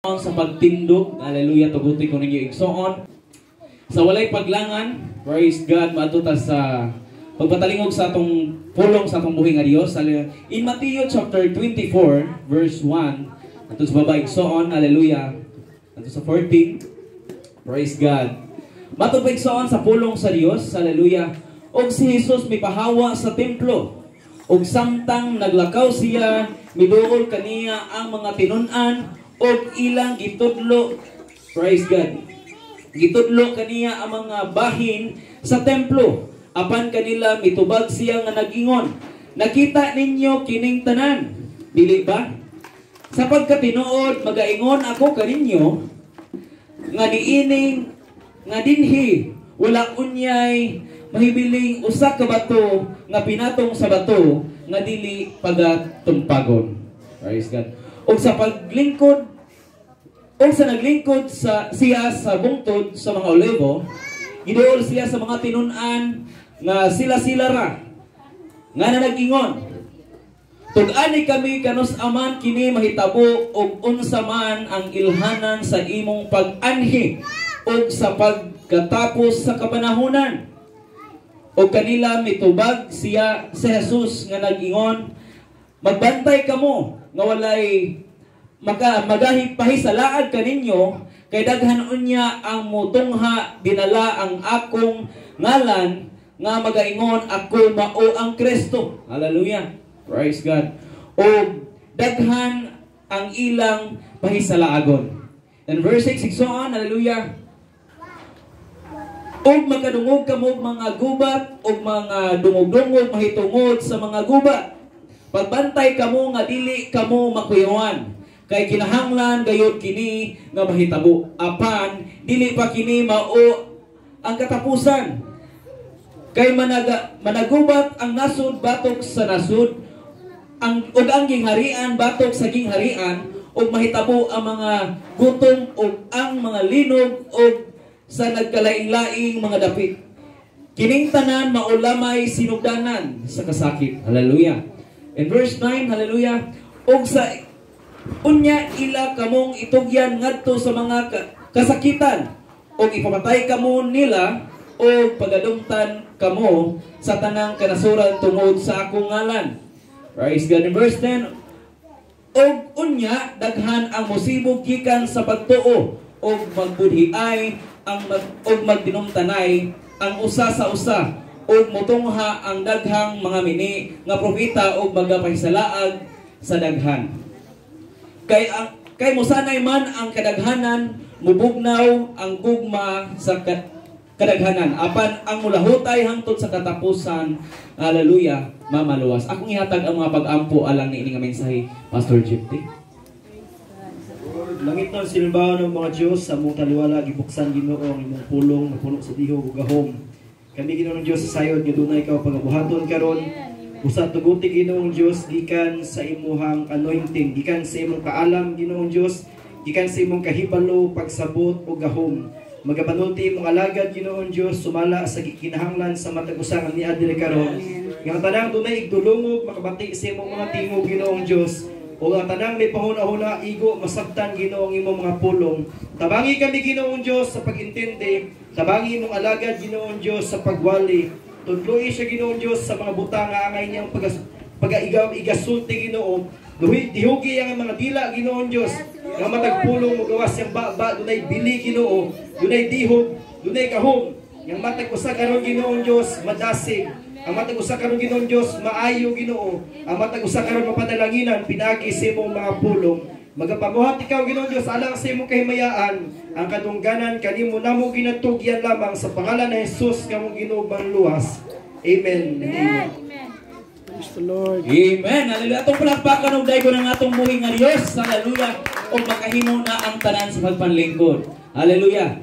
Sa pagtindog. Hallelujah, tuguti ko ninyo, igsoon. Sa walay paglangan, praise God, maadto ta sa pagpatalingog sa atong pulong sa atong buhi nga Dios. In Matthew chapter 24, verse 1, ato sa baba, igsoon, hallelujah. Ato sa 14, praise God. Matod pa, igsoon, sa pulong sa Dios, hallelujah. Og si Jesus mipahawa sa templo. Og samtang naglakaw siya, miduol kaniya ang mga tinun-an og ilang gitudlo. Praise God. Gitudlo kaniya ang mga bahin sa templo. Apan kanila mitubag siya nga nagingon, "Nakita ninyo kining tanan, dili ba? Sa pagkatinuod magaingon ako kaninyo nga niining nga dinhi wala unyay mahibiling usa ka bato nga pinatong sa bato nga dili pagatumpagon." Praise God. Og sa naglingkod sa siya sa bungtod sa mga Olibo, giduol siya sa mga tinun-an nga sila-sila ra nga na nag-ingon, "Tug-ani kami kanus aman kini mahitabo ug unsa man ang ilhanan sa imong pag-anhi ug sa pagkatapos sa kapanahonan?" Og kanila mitubag siya si Jesus nga nag-ingon, "Magbantay kamo nga walay maka magahi pahisalaad kaninyo, kay daghan unya ang mutungha dinala ang akong ngalan nga magaingon, 'Ako mao ang Kristo.'" Hallelujah. Praise God. Og daghan ang ilang pahisalaagon. In verse 6, igsoon, hallelujah. "Og makadungog kamo mga gubat ug mga dungog-dungog mahitungod sa mga gubat. Pagbantay kamo nga dili kamo makuyawan. Kay kinahanglan gayud kini nga mahitabo. Apan dili pa kini mao ang katapusan. Kay managubat ang nasod batok sa nasod, ang ug ang gingharian batok sa gingharian, ug mahitabo ang mga gutom ug ang mga linog ug sa nagkalaing-laing mga dapit. Kining tanan mao lamay sinugdanan sa kasakit." Hallelujah. In verse 9, hallelujah, "Og sa unya ila kamong itugyan ngadto sa mga kasakitan ug ipapatay kamo nila ug pagadumtan kamo sa tanang kanasuran tungod sa akong ngalan." Praise God. In verse 10, "Og unya daghan ang mosibog gikan sa pagtuo ug magbudhiay ang ug magdinumtanay ang usa sa usa, ug mutungha ang daghang mga mini nga propeta ug magapahisalaag sa daghan. Kay mosanay man ang kadaghanan, mubugnaw ang gugma sa kadaghanan. Apan ang mulahutay hangtod sa katapusan, hallelujah, mamaluwas." Akong ihatag ang mga pag-ampo alang niini nga mensahe, Pastor Jipte. Langitnon silbaon ng mga Diyos, sa among taliwala gibuksan, Ginoo, ang imong pulong nga puno sa dihog ug gahom. Kami, Ginoong Diyos, sa sayod nga dunay ikaw pagabuhaton karon. Usa tuguti, Ginoong Diyos, gikan sa imuhang anointing, gikan sa imong kaalam, Ginoong Diyos, gikan sa imong kahibalo, pagsabot ug gahom. Magapanulti imong alagad, Ginoong Diyos, sumala sa gikinahanglan sa matag usa nga niadto diri karon. Nga ang tanang dunay igdulungog makabati sa imong mga tingog, Ginoong Diyos. O ang tanang may pahuna-huna igo masabtan, Ginoo, ang imong mga pulong. Tabangi kami, Ginoong Diyos, sa pag-intindi. Tabangi imong alagad, Ginoong Diyos, sa pagwali. Tudloi siya, Ginoong Diyos, sa mga butang nga angay niyang pag igasulti, Ginoo. Dihugi ang mga dila, Ginoong Diyos. Nga matag pulong mo gawas siyang baba, dunay bili, Ginoo, dunay dihog, dunay gahom. Yang matag usa karon, Ginoong Diyos, madasig. Ang matag usa karon, Ginoong Diyos, maayo, Ginoo. Ang matag usa karon mapanalanginan pinagi sa imong mga pulong. Magapamuhat ikaw, Ginoong Diyos, alang sa imong kahimayaan. Ang kadungganan kanimo namo ginatugyan lamang sa pangalan ni Jesus nga among Ginoo luwas. Amen. Amen. Praise the Lord. Amen. Hallelujah. Atong palakpakan og daygon ang atong buhi nga Dios. Hallelujah. Ug makahimo na ang tanan sa pagpanlingkod. Hallelujah.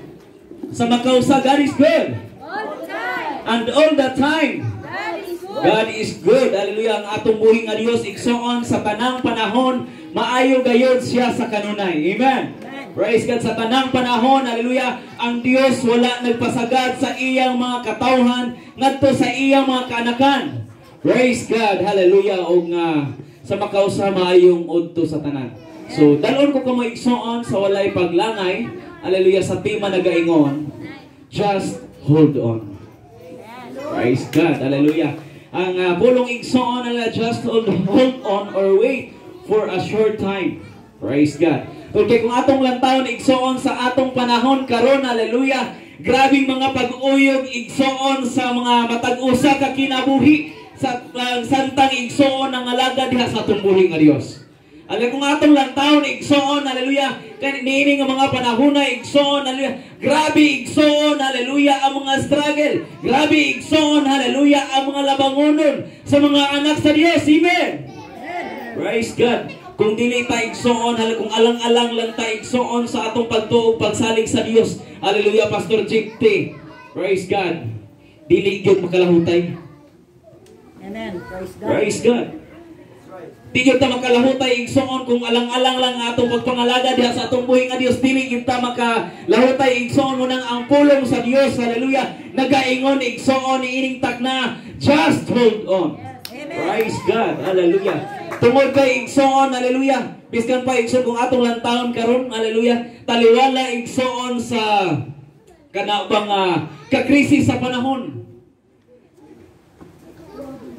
Sa makausa, God is good. All the time. And all the time. God is good. God is good. Hallelujah. Ang atong buhi nga Dios, igsoon, sa tanang panahon, maayo gayod siya sa kanunay. Amen. Praise God sa tanang panahon. Hallelujah. Ang Dios wala nagpasagad sa iyang mga katawhan ngadto sa iyang mga kaanakan. Praise God. Hallelujah. Og nga sa makausa, maayong udto sa tanan. So, dalon ko kamo, igsoon, sa walay paglangay. Hallelujah, sa tema nagaingon, "Just hold on." Praise God. Hallelujah. Ang pulong, igsoon, hallelujah, just hold on or wait for a short time. Praise God. Okay, kung atong lantawon, igsoon, sa atong panahon karon, hallelujah, grabing mga pag-uyog, igsoon, sa mga matag usa ka kinabuhi sa santang, igsoon, ang alagad diha sa atong buhi nga Dios. Alam kung atong lantawon, igsoon, hallelujah, kani niini nga mga panahon na, igsoon, hallelujah, grabe, igsoon, hallelujah, ang mga struggle. Grabe, igsoon, hallelujah, ang mga labangonon sa mga anak sa Dios. Amen. Praise God. Kung dili ta, igsoon, hallelujah, kung alang-alang lang ta, igsoon, sa atong pagtuo, pagsalig sa Dios. Hallelujah, Pastor Jake T. Praise God. Dili gyud makalahutay. Amen. Praise God. Praise God. Di gyud ta makalahutay, igsoon, kung alang-alang lang ang atong pagpangalaga diha sa atong buhi nga Dios, dili gyud ta makalahutay, igsoon. Mo nang ang pulong sa Dios, hallelujah, nagaingon, igsoon, niining takna, "Just hold on." Amen. Praise God. Hallelujah. Tungod kay, igsoon, hallelujah, biskan pa, igsoon, kung atong lantawon karon, hallelujah, taliwala, igsoon, sa kana bang kakrisis sa panahon.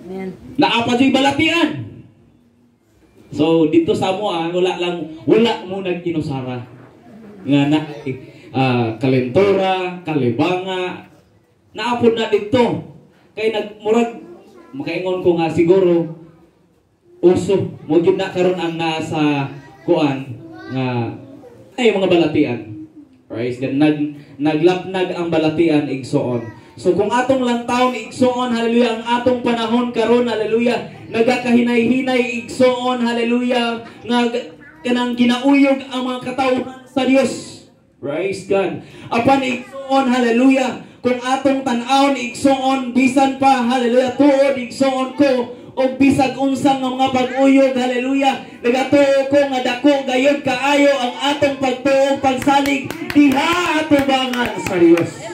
Amen. Naa pa juy balatian. So dito sa mo wala lang, wala mo nag-inusara nga na kalentora, kalibanga naapod na dito kay nagmurag makaingon ko nga siguro uso mo gyud na karon ang nasa kuan nga ay mga balatian. Praise God. Naglapnag ang balatian, igsoon. So kung atong lantawon, igsoon, hallelujah, ang atong panahon karon, hallelujah, nagakahinay-hinay, igsoon, hallelujah, nga kanang ginauyog ang mga katawhan sa Dios. Praise God. Apan, igsoon, hallelujah, kung atong tan-awon, igsoon, bisan pa, hallelujah, tuod, igsoon ko, og bisag unsa nga mga pag-uyog, hallelujah, nagatuo ko nga dako gayud kaayo ang atong pagtuo, pagsalig diha atubangan sa Dios.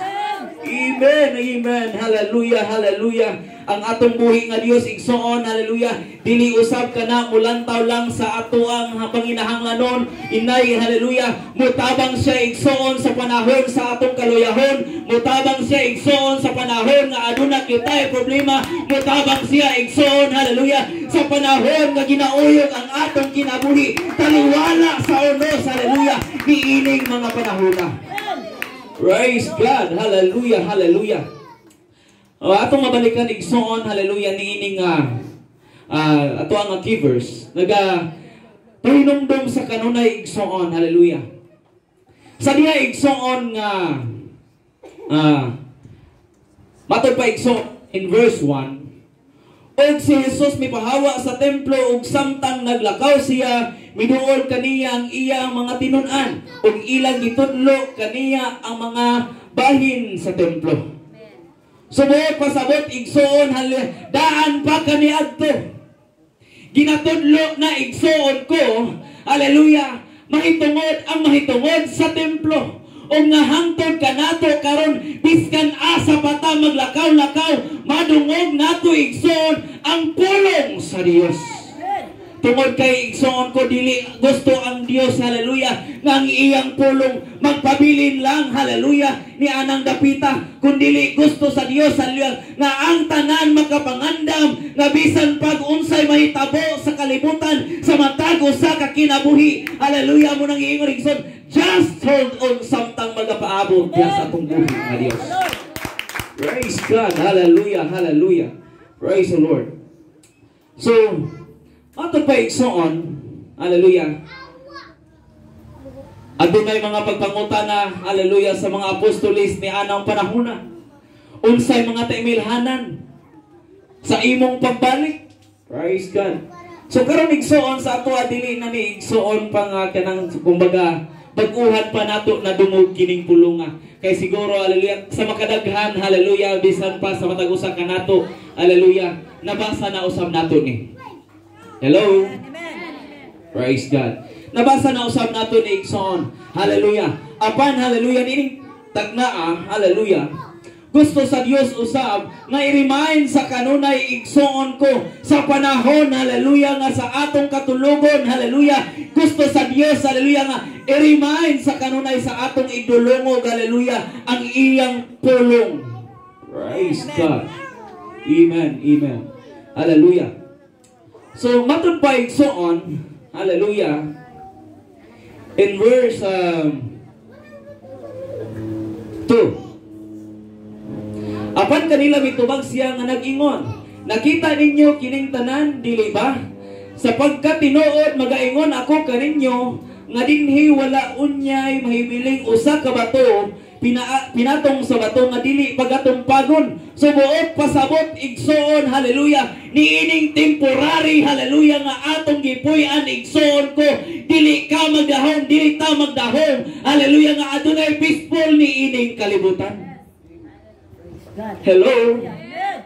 Amen, amen. Hallelujah, hallelujah. Ang atong buhi nga Dios, igsoon, hallelujah, dili usab kana mulantaw lang sa ato ang panginahanglanon. Inay, hallelujah, mutabang siya, igsoon, sa panahon sa atong kaluyahon. Mutabang siya, igsoon, sa panahon nga aduna kitay problema. Mutabang siya, igsoon, hallelujah, sa panahon nga ginauyog ang atong kinabuhi. Taliwala sa unos, hallelujah, niining mga panahona. Praise God. Hallelujah. Hallelujah. O, atong mabalikan, igsoon, hallelujah, niining ato ang key verse. Naga pahinumdum sa kanunay, igsoon, hallelujah. Sa diha, igsoon, nga matod pa, igsoon, in verse 1, "Og si Jesus mipahawa sa templo ug samtang naglakaw siya, miduol kaniya ang iyang mga tinun-an ug ilang gitudlo kaniya ang mga bahin sa templo." So buot pasabot, igsoon, daan pa kaniadto. Ginatudlo na, igsoon ko, hallelujah, mahitungod ang mahitungod sa templo. O nga hangtod kanato karon, biskan asa pa ta maglakaw-lakaw, madungog nato, igsoon, ang pulong sa Dios. Tungod kay, igsoon ko, dili gusto ang Dios, hallelujah, nga ang iyang pulong magpabilin lang, hallelujah, ni anang dapita, kun dili gusto sa Dios, hallelujah, nga ang tanan makapangandam nga bisan pag unsay mahitabo sa kalibutan sa matag usa ka kinabuhi, hallelujah, mo nang iingon, igsoon, "Just hold on" samtang magapaabot diya sa atong buhi nga Dios. Praise God. Hallelujah. Hallelujah. Praise the Lord. So, matod pa, igsoon, hallelujah, adunay mga pagpangutana, hallelujah, sa mga apostolis ni anang panahona. "Unsay mga taimilhanan sa imong pagbalik?" Praise God. So karon, igsoon, sa ato dili na ni, igsoon, pa nga kanang kumbaga bag-uhan pa nato na dungog kining pulunga. Kay siguro, hallelujah, sa makadaghan, hallelujah, bisan pa sa matag usa kanato, hallelujah, nabasa na usab nato ni. Hello? Praise God. Nabasa na usab nato ni, igsoon. Hallelujah. Apan, hallelujah, nining tagnaa, hallelujah, gusto Gusto sa Dios usab nga i-remind sa kanunay, igsoon ko, sa panahon, hallelujah, nga sa atong katulugon, hallelujah. Gusto sa Dios, hallelujah, nga i-remind sa kanunay sa atong igdulungog, hallelujah, ang iyang pulong. Praise God. Amen. Amen. Hallelujah. So matud pa, igsoon, hallelujah, in verse 2. Apan kanila mitubag siya nga nag-ingon, "Nakita ninyo kining tanan, dili ba? Sapagkat tinuod magaingon ako kaninyo nga dinhi wala unyay mahibiling usa ka bato pinatong sa bato nga dili pagatumpagon." So buot pasabot, igsoon, hallelujah, niining temporary, hallelujah, nga atong gipuy-an, igsoon ko, dili ka magdahom, dili ta magdahom, hallelujah, nga adunay peaceful niining kalibutan. Praise God. Hello? Amen.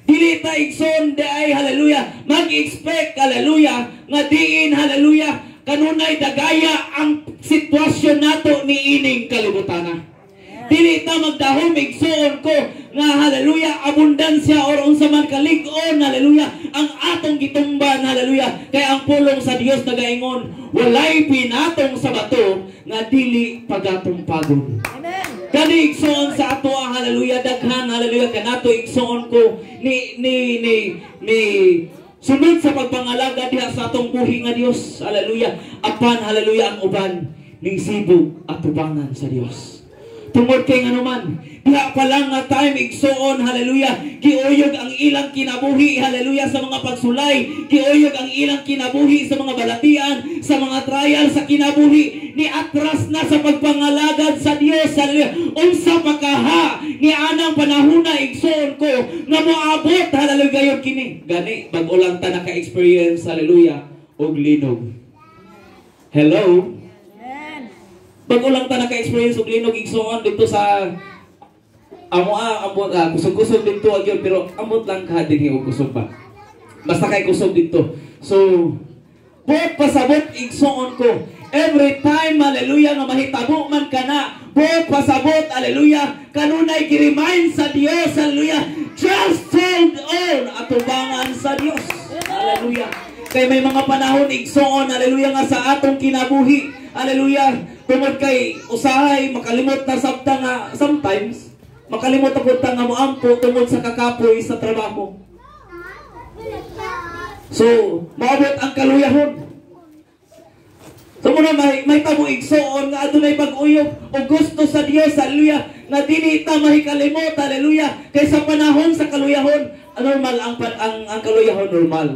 Dili ta, igsoon, diay, hallelujah, mag-expect, hallelujah, nga diin, hallelujah, kanunay dagaya ang sitwasyon nato niining kalibutana. Dili ta magdahom, igsoon ko, nga, hallelujah, abundansya or unsa man kalig-on, hallelujah, ang atong gitumban, hallelujah, kay ang pulong sa Dios nagaingon, walay pinatong sa bato nga dili pagatumpagon. Amen. Gani, igsoon, sa ato ang, hallelujah, daghan, hallelujah, kanato, igsoon ko, ni sunod sa pagpangalaga diha sa atong buhi nga Dios, hallelujah. Apan, hallelujah, ang uban ning sibog atubangan sa Dios. Tungod kay nganuman, diha pa lang nga time, igsoon, hallelujah, giuyog ang ilang kinabuhi, hallelujah, sa mga pagsulay, giuyog ang ilang kinabuhi sa mga balatian, sa mga trial sa kinabuhi, ni atras na sa pagpangalagad sa Dios, hallelujah. Unsa pa kaha ni anang panahona, igsoon ko, nga moabot, hallelujah, gayud kini. Gani, bag-o lang ta naka-experience, hallelujah, og linog. Hello? Amen. Bago lang ta naka-experience og linog, igsoon, dito sa amo ah, ambot ah, kusog-kusog dito agyon, pero ambot lang ka dinhi og kusog ba. Basta kay kusog dito. So buot pasabot, igsoon ko. Every time, hallelujah, nga mahitabo man kana, buot pasabot, hallelujah, kanunay gi-remind sa Dios, hallelujah, just hold on atubangan sa Dios. Hallelujah. Kay may mga panahon, igsoon, hallelujah, nga sa atong kinabuhi, hallelujah, tungod kay usahay makalimot na sabta nga sometimes makalimot ako ta nga moampo tungod sa kakapoy sa trabaho. So, maabot ang kaluyahon. So muna may tabo, igsoon, nga adunay pag-uyog o gusto sa Dios, hallelujah, nga dili ta mahikalimot, hallelujah, kay sa panahon sa kaluyahon, normal ang kaluyahon, normal.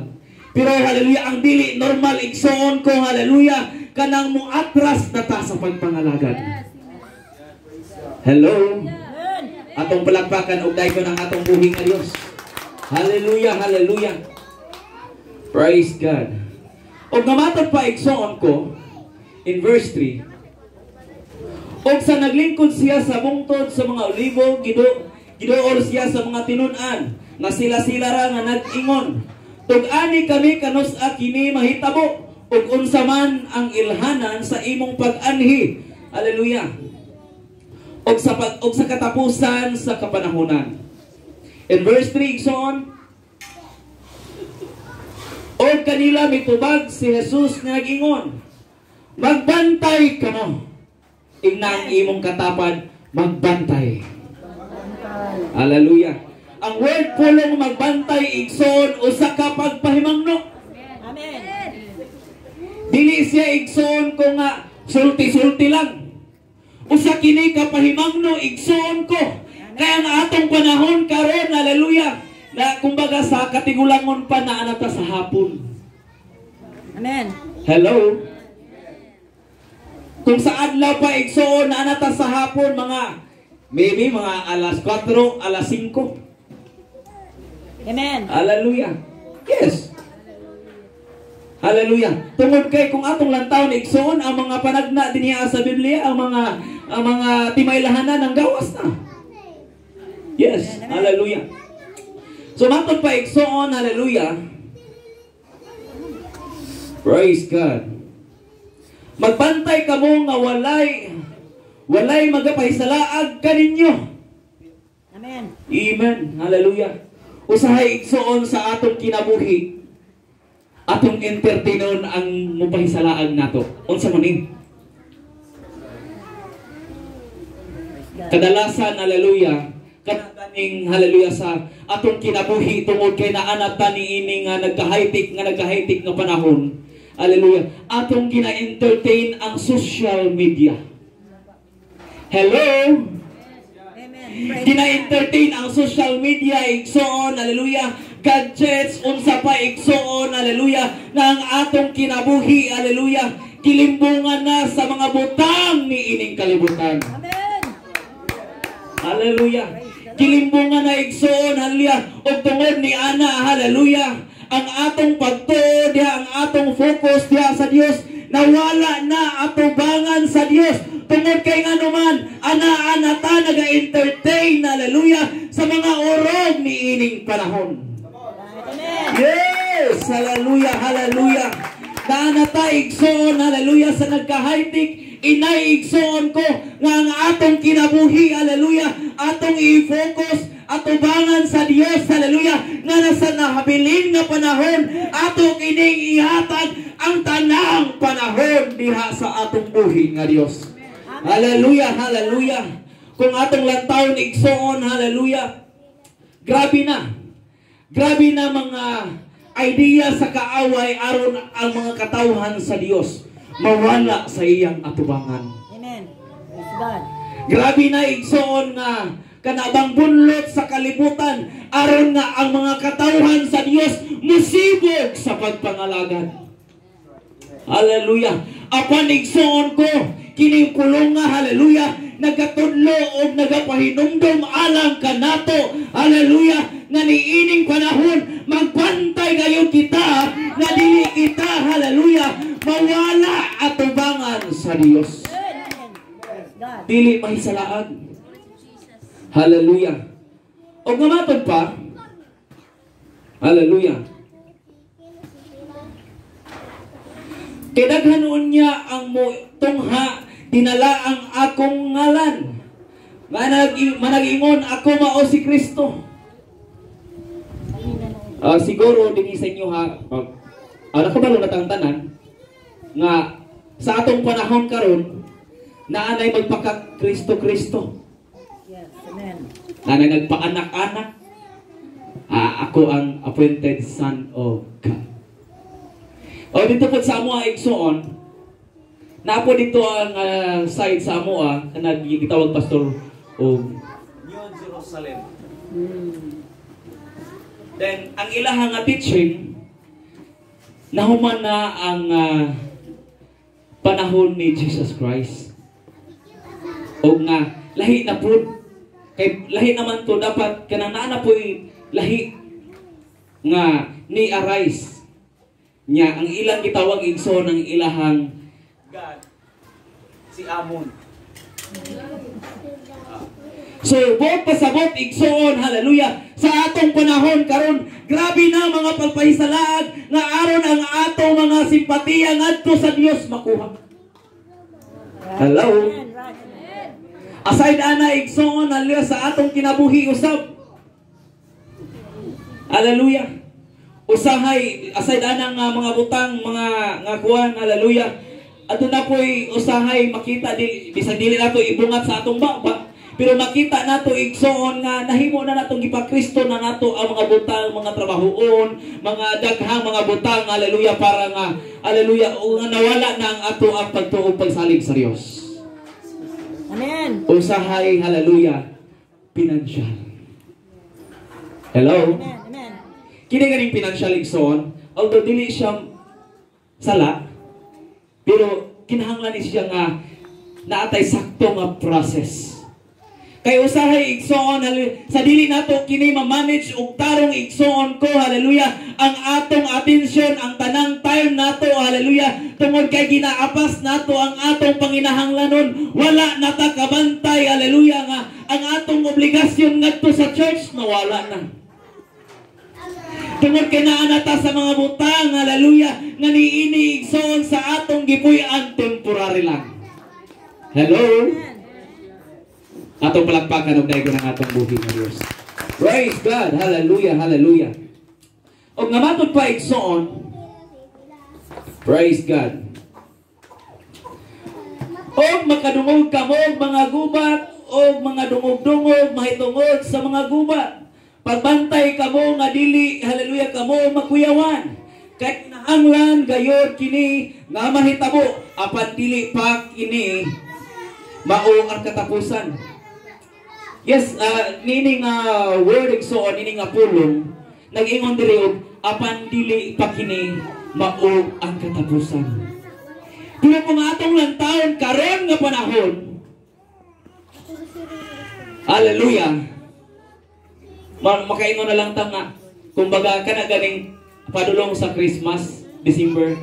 Pero, hallelujah, ang dili normal, igsoon ko, hallelujah, kanang muatras na ta sa pagpangalagad. Hello? Atong palakpakan og daygon ang atong buhi nga Dios. Hallelujah, hallelujah. Praise God. Og namatod pa, igsoon ko, in verse 3, og sa naglingkod siya sa bungtod sa mga olibo, giduol siya sa mga tinun-an, nga sila-sila ra nga nag-ingon, "Tug-ani kami kanus-a kini mahitabo, ug unsa man ang ilhanan sa imong pag-anhi?" Hallelujah. Og sa katapusan sa kapanahonan. In verse 3, igsoon, og kanila mitubag si Jesus nga nag-ingon, "Magbantay kamo." Ingna ang imong katapad, "Magbantay." Hallelujah. Ang word pulong magbantay, igsoon, usa ka pagpahimangno. Amen. Dili siya, igsoon ko, nga sulti-sulti lang. Usa kini ka pahimangno, igsoon ko. Kaya nga atong panahon karon, hallelujah, na kumbaga sa katigulangon pa na anata sa hapon. Amen. Hello? Kung sa adlaw pa, igsoon, na anata sa hapon, mga maybe mga alas 4, alas 5. Amen. Hallelujah. Yes. Hallelujah. Tungod kay kung atong lantawon, igsoon, ang mga panagna dinhiya sa Biblia, ang mga timaylahanan ng gawas na. Yes. Hallelujah. So matod pa, igsoon, hallelujah. Praise God. "Magbantay kamo nga walay magapahisalaag kaninyo." Amen. Amen. Hallelujah. Usahay, igsoon, sa atong kinabuhi, atong entertainon ang mupahisalaag nato. Unsa man ni? Kadalasan, hallelujah, kanang, hallelujah, sa atong kinabuhi tungod kay naanat ta niini nga nagka-high-tech nga panahon. Hallelujah. Atong gina-entertain ang social media. Hello? Amen. Gina-entertain ang social media, igsoon, hallelujah, gadgets, unsa pa, igsoon, hallelujah, na ang atong kinabuhi, hallelujah, kilimbungan na sa mga butang ni ining kalibutan. Amen. Hallelujah. Kilimbungan na, igsoon, hallelujah, ug tungod ni ana, hallelujah, ang atong pagtuo diha, ang atong focus diha sa Dios, nawala na atubangan sa Dios. Tungod kay nganuman, ana-ana ta naga-entertain, hallelujah, sa mga orog ni ining panahon. Amen. Yes! Hallelujah, hallelujah. Naana ta, igsoon, hallelujah, sa nagka-high-tech, inay, igsoon ko, nga ang atong kinabuhi, hallelujah, atong i-focus, atubangan sa Dios, hallelujah, nga nasa nahabilin nga panahon, atong ining ihatag ang tanang panahon diha sa atong buhi nga Dios. Hallelujah, hallelujah. Kung atong lantawon, igsoon, hallelujah, grabe na. Grabe na mga idea sa kaaway aron ang mga katawhan sa Dios mawala sa iyang atubangan. Amen. Praise God. Grabe na, igsoon, nga kanabang bunlot sa kalibutan aron nga ang mga katawhan sa Dios musibog sa pagpangalagad. Hallelujah. Apan, igsoon ko, kining pulong nga, hallelujah, nagatudlo og nagapahinumdom alang kanato, hallelujah, nga niining panahon magbantay gayon kita nga dili kita, hallelujah, mawala atubangan sa Dios. Amen. Praise God. Dili mahisalaag. Hallelujah. O nga matod pa, hallelujah, kay daghanon niya ang mo tungha dinala ang akong ngalan. Manag-ingon, "Ako mao si Kristo." Siguro dinhi sa inyo ha, nakabalo na tang tanan nga sa atong panahon karon naanay magpaka Kristo Kristo. Yes. Amen. Naanay nagpaanak-anak. Ako ang appointed son of God. O dito po sa amoa, igsoon, napo dito ang side sa amoa na nagitawag, pastor, og New Jerusalem. Then ang ilaha nga teaching, nahuman na ang panahon ni Jesus Christ. O nga lahi na pud kay lahi naman to, dapat kanang naa na po'y lahi nga ni arise nya. Ang ilang gitawag, igsoon, ang ilahang God si Amon. So, buot pasabot, igsoon, hallelujah, sa atong panahon karon, grabe na mga pagpahisalaag nga aron ang atong mga simpatiya ngadto sa Dios makuha. Hello? Amen. Right. Aside ana, igsoon, hallelujah, sa atong kinabuhi usab. Hallelujah. Usahay aside ana nga mga butang, mga nga kuan, hallelujah. Adto na po'y usahay makita di bisan dili nato ibungat sa atong baba, pero makita nato, igsoon, nga nahimo na natong gipakristo na nato ang mga butang, mga trabahoon, mga daghang mga butang, hallelujah, para nga, hallelujah, o nga nawala na ang ato ang pagtuo, pagsalig sa Dios. Amen. Usahay, hallelujah, pinansyal. Hello? Amen. Amen. Kini ganing financial, igsoon, although dili siya sala, pero kinahanglan ni siya nga naatay sakto nga process. Kay usahay, igsoon, sa dili nato kini ma-manage og tarong, igsoon ko, hallelujah, ang atong atensyon, ang tanang time nato, hallelujah, tungod kay ginaapas nato ang atong panginahanglanon, wala na ta kabantay, hallelujah, nga ang atong obligasyon ngadto sa church nawala na. Tungod kay naa na ta sa mga butang, hallelujah, nga niini, igsoon, sa atong gipuy-an temporary lang. Hello? Atong palakpakan og daygon ang atong buhi nga Dios. Praise God. Hallelujah, hallelujah. Og nga matod pa, igsoon, praise God. Og makadungog kamo og mga gubat og mga dungog-dungog mahitungod sa mga gubat. Pagbantay kamo nga dili, hallelujah, kamo makuyawan. Kay kinahanglan gayod kini nga mahitabo, apan dili pa kini mao ang katapusan. Yes, nini nga word, igsoon, nini nga pulong, nag-ingon diri og apan dili pa kini mao ang katapusan. Pero kung atong lantawon karon nga panahon, hallelujah, makaingon na lang ta nga, kumbaga kana ganing padulong sa Christmas, December,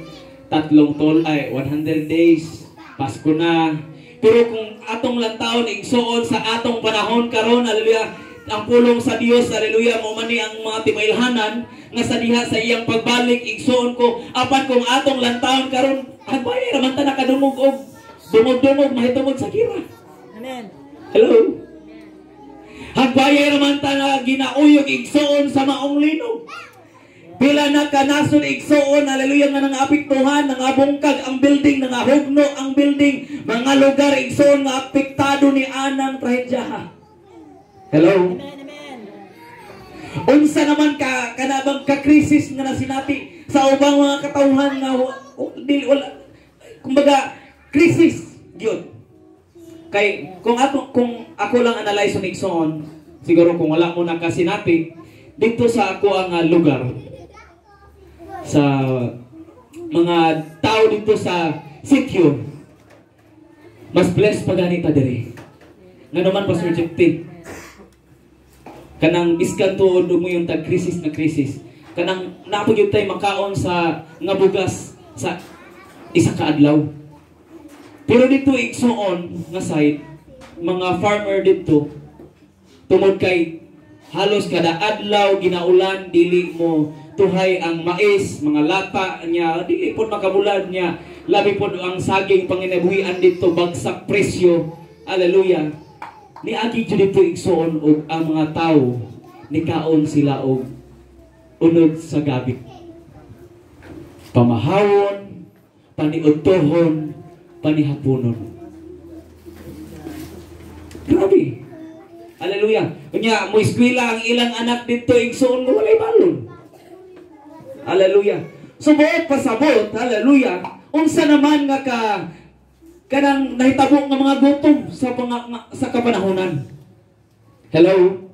tatlong tol, ay 100 days, Pasko na. Pero kung atong lantawon, igsoon, sa atong panahon karon, hallelujah, ang pulong sa Dios, hallelujah, mo man ni ang mga timailhanan nga sa diha sa iyang pagbalik, igsoon ko, apan kung atong lantawon karon, hagbay raman ta nakadungog og dungog-dungog mahitungod sa gira. Amen. Hello? Hagbay raman ta na ginauyog, igsoon, sa maong linog. Pila na kanasod, igsoon, hallelujah, nga nangapektuhan, nangabungkag ang building, nangahugno ang building, mga lugar, igsoon, nga apektado ni anang trahedyaha. Hello? Amen. Amen. Unsa naman ka kanabang ka krisis nga nasinati sa ubang mga katawhan nga dili wala, kumbaga krisis gyud. Kay kung ako lang analyze ni, igsoon, siguro kung wala mo nakasinati dito sa ako ang lugar, sa mga tao dito sa sitio, mas blessed pa gani ta diri. Nga naman, Pastor Jepte, kanang biskan tuod mo yung tag krisis na krisis, kanang naa pa gyud tay makaon sa nga bugas sa isa ka adlaw. Pero dito, igsoon, nga side, mga farmer dito, tungod kay halos kada adlaw ginaulan, dili mo tuhay ang mais, mga lata niya, dili pod makabulad niya. Labi pod ang saging, panginabuhian dito, bagsak presyo. Hallelujah. Niagi jud dito, igsoon, og ang mga tao nikaon sila og unod sa gabi. Pamahawon, paniudtohon, panihaponon. Grabe. Hallelujah. Unya, mo eskwela ang ilang anak dito, igsoon, nga walay balon. Hallelujah. So buot pasabot, hallelujah, unsa naman nga ka kanang nahitabo nga mga gutom sa mga sa kapanahonan. Hello?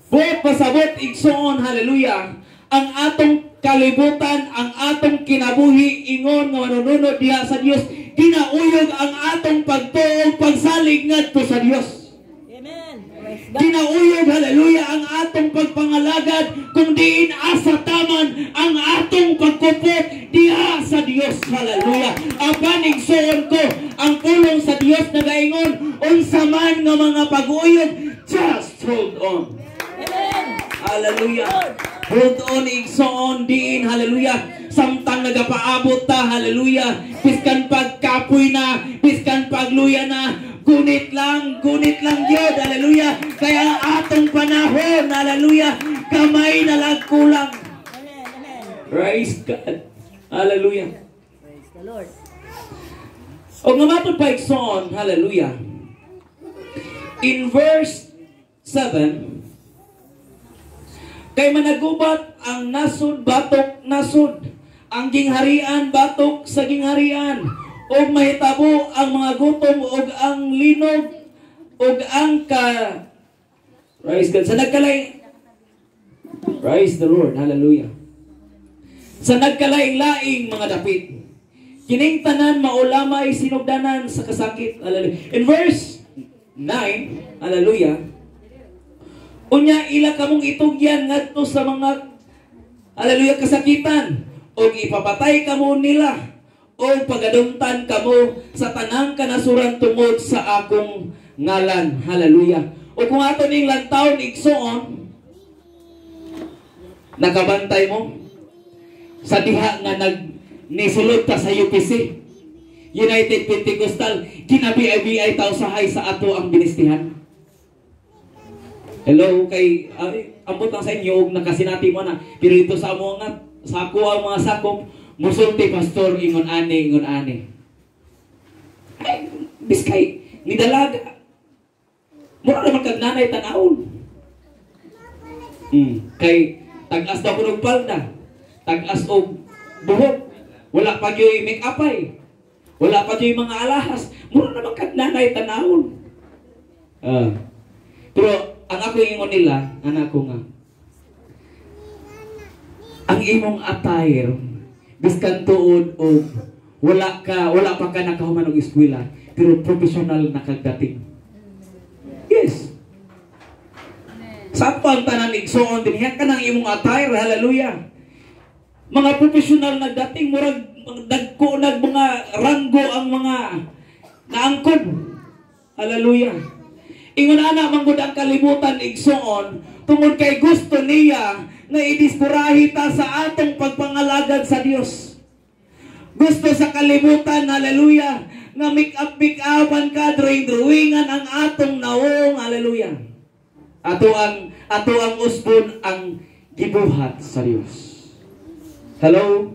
Buot pasabot, igsoon, hallelujah, ang atong kalibutan, ang atong kinabuhi ingon nga manununod diha sa Dios, ginauyog ang atong pagtuo, pagsalig ngadto sa Dios. Amen. Praise God. Ginauyog, hallelujah, ang atong pagpangalagad kung diin asa taman ang atong pagkupot diha sa Dios, hallelujah. Apan igsoon ko, ang pulong sa Dios nagaingon, unsa man nga mga pag-uyog, just hold on. Amen. Hallelujah. Hold on, igsoon, diin, hallelujah. Samtang nagapaabot ta, hallelujah. Biskan pagkapoy na, biskan pagluya na, gunit lang yun, hallelujah. Kaya ang atong panahon, hallelujah, kamay na lang kulang. Amen. Amen. Praise God. Hallelujah. Praise the Lord. O nga matod pa, igsoon, hallelujah. In verse 7, kay managubat ang nasod batok nasod, ang gingharian batok sa gingharian, ug mahitabo ang mga gutom ug ang linog ug ang ka. Praise God. Sa nagkalay. Praise the Lord. Hallelujah. Sa nagkalaing-laing mga dapit. Kining tanan mao lamay sinugdanan sa kasakit. Hallelujah. In verse 9, hallelujah. Unya ila kamong itugyan ngadto sa mga, hallelujah, kasakitan ug ipapatay kamo nila ug pagadumtan kamo sa tanang kanasuran tungod sa akong ngalan. Hallelujah. O kung ato ning lantawon, igsoon, nakabantay mo sa diha nga nag nisulod ta sa UPC. United Pentecostal, ginabi-bi ta usahay sa ato ang binistihan. Hello, kay ambot lang sa inyo og nakasinati mo na, pero dito sa amo nga sa ako ang mga sakop musulti pastor ingon ani, ingon ani. Ay, biskay ni dalaga. Mura naman kag nanay tan-awon. Kay tag-as daw kunog palda, tag-as og buhok, wala pa gyoy make-upay. Wala pa gyoy mga alahas, mura naman kag nanay tan-awon. Pero ang ako ingon nila, anak ko nga, ang imong attire biskan tuod og wala pa ka nakahuman og eskwela, pero professional na kagdating. Yes. Sa ang tanan igsoon dinhi kanang imong attire, hallelujah. Mga professional nagdating, murag dagko nag mga ranggo ang mga naangkon. Hallelujah. Ingon ana manggod ang kalibutan igsoon tungod kay gusto niya nga idiskurahi ta sa atong pagpangalagad sa Dios. Gusto sa kalibutan, hallelujah, nga make-up make-upan ka, drawing-drawingan ang atong naong, hallelujah. Ato ang usbon ang gibuhat sa Dios. Hello?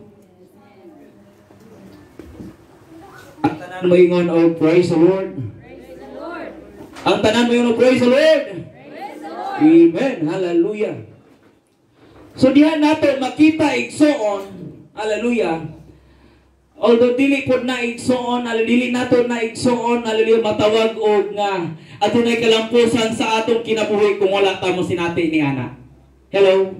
Ang tanan moingon og praise the Lord. Praise the Lord. Ang tanan moingon og praise the Lord. Praise the Lord. Amen. Hallelujah. So diha nato makita igsoon, hallelujah. Although dili pod na igsoon, dili nato na igsoon, hallelujah, matawag og nga adunay kalampusan sa atong kinabuhi kung wala ta mo sinati ni ana. Hello?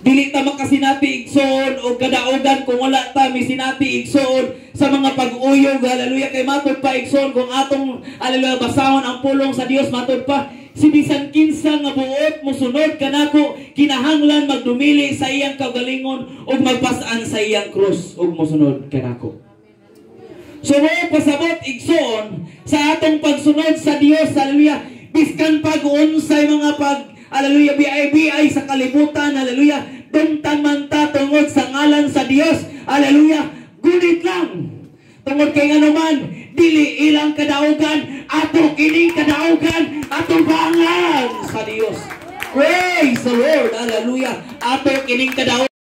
Dili ta makasinati igsoon og kadaugan kung wala ta misinati igsoon sa mga pag-uyog, hallelujah, kay matud pa igsoon kung atong, hallelujah, basahon ang pulong sa Dios, matud pa si bisan kinsa nga buot mosunod kanako kinahanglan magdumili sa iyang kaugalingon ug magpas-an sa iyang krus ug mosunod kanako. So mo pasabot igsoon sa atong pagsunod sa Dios, hallelujah, biskan pag-unsay mga pag, hallelujah, BIBI sa kalibutan, hallelujah, dumtan man ta tungod sa ngalan sa Dios, hallelujah, gunit lang tungod kay nganuman dili ilang kadaugan, ato kining kadaugan atubangan sa Dios. Praise the Lord, hallelujah, ato kining kadaugan.